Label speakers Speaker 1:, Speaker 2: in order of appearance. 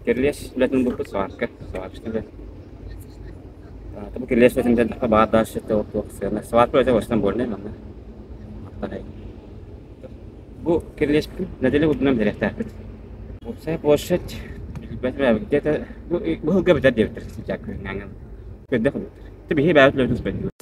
Speaker 1: Кирилиэс үлэтин булбут сварка, сварочный үлэ. Бу кирилиэс үлэтин диэн баар дальше туох сыана. Сварка үлэтэ бастан буолнай манна. Бу кирилиэспитин нэдиэлэ курдунан бүтэриэхтээхпит. Уопсай площадь билбэтим где-то бу быһылга бүтэр диэбиттэр сейчас күһүҥҥэ. Көрдөх эбиттэр. Биһи бэйэбит үлэбитин спайдыбыт.